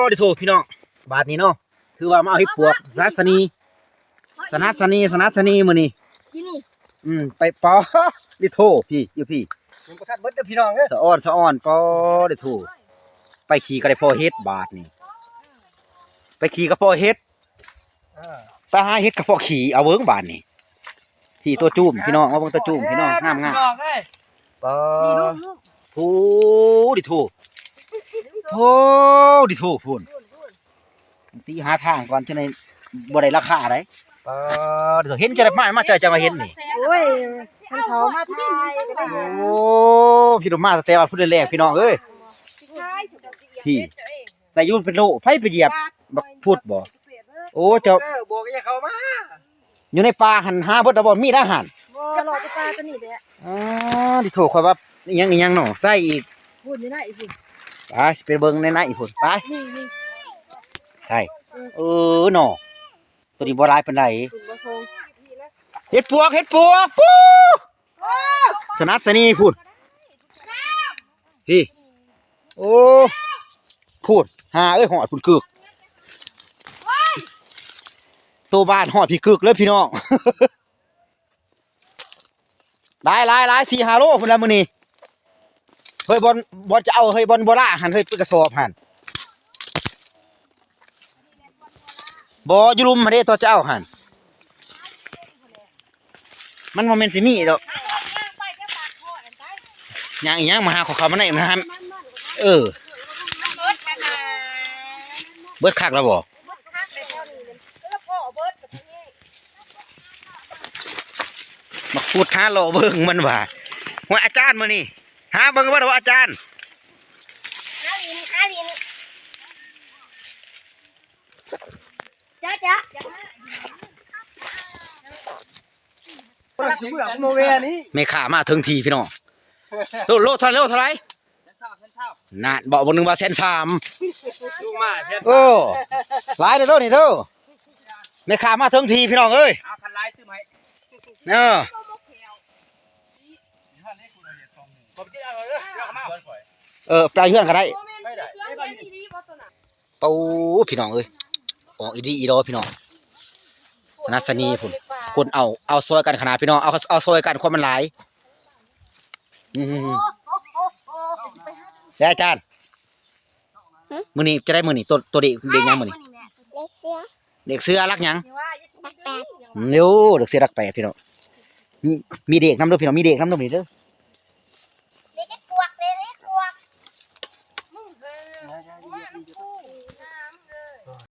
ປະເດໂທພີ່ນ້ອງ ບາດນີ້ເນາະ ຄືວ່າມາເອົາເຫັດປວກ ສະໜັດສະໜີ ສະໜັດສະໜີ ສະໜັດສະໜີມື້ນີ້ ທີ່ນີ້ ອືມ ໄປ ປາ ເດໂທ ພີ້ ຢູ່ພີ້ ຍັງບໍ່ທັນເບິດເດີພີ່ນ້ອງເອີຍ ສະອອນ ສະອອນ ປາ ເດໂທ ໄປຂີ່ກໍໄດ້ພໍເຫັດບາດນີ້ ໄປຂີ່ກໍພໍເຫັດ ເອີ ໄປຫາເຫັດກະເພາະຂີ້ ເອົາເບິ່ງບາດນີ້ ພີ່ ຕົວຈູ້ມພີ່ນ້ອງ ມາເບິ່ງຕົວຈູ້ມພີ່ນ້ອງ ງາມໆ ພີ່ນ້ອງເອີຍ ປາ ນີ້ລູກໆ ໂອ້ ດິໂທ ໂອ້ ດິໂທ ພຸ້ນ ຕີຫາທາງກ່ອນ ຈັ່ງໃດບໍ່ໄດ້ລາຄາໃດ ປາ ດິໂທ ເຫັນຈັ່ງໃດ ມາ ມາເຈີຈັ່ງວ່າເຫັນນີ້ ໂອ້ຍ ມັນເຂົາມາຖ່າຍກໍໄດ້ ໂອ້ ພີ່ນ້ອງ ມາແຕ່ວ່າພຸ້ນແລ້ວ ພີ່ນ້ອງເອີຍ ພີ່ ໄດ້ຢູ່ເປັນໂລ ໃຜໄປຢຽບບັກພຸດບໍ່? ໂອ້ ເຈົ້າ ເອີ ບອກຢ່າເຂົ້າມາ ຢູ່ໃນປ່າຫັ້ນ ຫາເບິດແລ້ວບໍ່? ມີແລ້ວຫັ້ນ ບໍ່ ເລາະແຕ່ປ່າຕົວນີ້ແຫຼະ ອໍ ດິໂທ ຂ້ອຍວ່າອີ່ຫຍັງ ອີ່ຫຍັງເນາະ ໃສ່ອີກ ພຸ້ນຢູ່ໃນພຸ້ນ ໄປ ຊິໄປເບິ່ງໃນໃນພຸ້ນ ໄປ ນີ້ ນີ້ ໃສ່ ເອີ ເອີເນາະ ຕົວນີ້ບໍ່ຫຼາຍປານໃດ ເຫັດປວກ ເຫັດປວກ ປູ ສະໜັດສະໜີພຸ້ນ ພີ້ ໂອ້ ພຸ້ນ ຫາເອີຍ ຮອດພຸ້ນກຶກ ໂຕບ້ານຮອດພີ້ກຶກເລີຍພີ່ນ້ອງ ຫຼາຍໆໆ ສີ່ຫ້າໂລພຸ້ນລະມື້ນີ້ ເຮີຍ ບ່ອນ ບ່ອນຈະເອົາ ເຮີຍ ບ່ອນບໍ່ລະຫັ້ນ ເຮີຍ ເປັນກະສອບຫັ້ນ ບໍ່ ຢູ່ລຸ່ມຫັ້ນເດ້ ຕອນຈະເອົາຫັ້ນ ມັນບໍ່ແມ່ນຊິມີດອກ ຍ່າງອີ່ຫຍັງ ມາຫາເຂົາ ເຂົ້າມາໃນ ມາຫາ ເອີ ເບິດຄັກແລ້ວບໍ່? ມາຂຸດຫາເລາະເບິ່ງມັນວ່າ ໂອ້ຍ ອາຈານ ມື້ນີ້ຫາເບິ່ງເບິດວ່າອາຈານ ຫາຫຼິ້ນ ຫາຫຼິ້ນ ຈ້າ ຈ້າ ຈ້າ ບໍ່ເມື່ອ ບໍ່ແວ່ນີ້ ແມ່ຄ້າມາເຖິງທີ່ພີ່ນ້ອງ ໂລ ໂລເທົ່າ ໂລເທົ່າໃດ? ນັ້ນ ບອກ ບອກໜຶ່ງວ່າແສນສາມ ເອີ ຫຼາຍເດີໂລນີ້ເດີ ແມ່ຄ້າມາເຖິງທີ່ພີ່ນ້ອງເອີຍ ເອີ ເອີ ໄປເຮືອນກໍໄດ້ ໂອ້ ພີ່ນ້ອງເອີຍ ອອກອີ່ດີອີ່ດອພີ່ນ້ອງ ສະໜັດສະໜີພຸ້ນ ຄົນເອົາ ເອົາຊ່ອຍກັນຂະໜາດພີ່ນ້ອງ ເອົາ ເອົາຊ່ອຍກັນ ຄວາມມັນຫຼາຍ ອືມ ແລ້ວອາຈານ ຫຶ? ມື້ນີ້ຈະໄດ້ ມື້ນີ້ ໂຕ ໂຕເດກ ເດກຫຍັງມື້ນີ້? ເດກເສືອ ເດກເສືອ ຫຼັກຫຍັງ? ຫຼັກແປດ ໂອ້ ເດກເສືອຫຼັກແປດ ພີ່ນ້ອງ ມີ ມີເດກນຳເດີ ພີ່ນ້ອງ ມີເດກນຳເດີ ມື້ນີ້ເດີ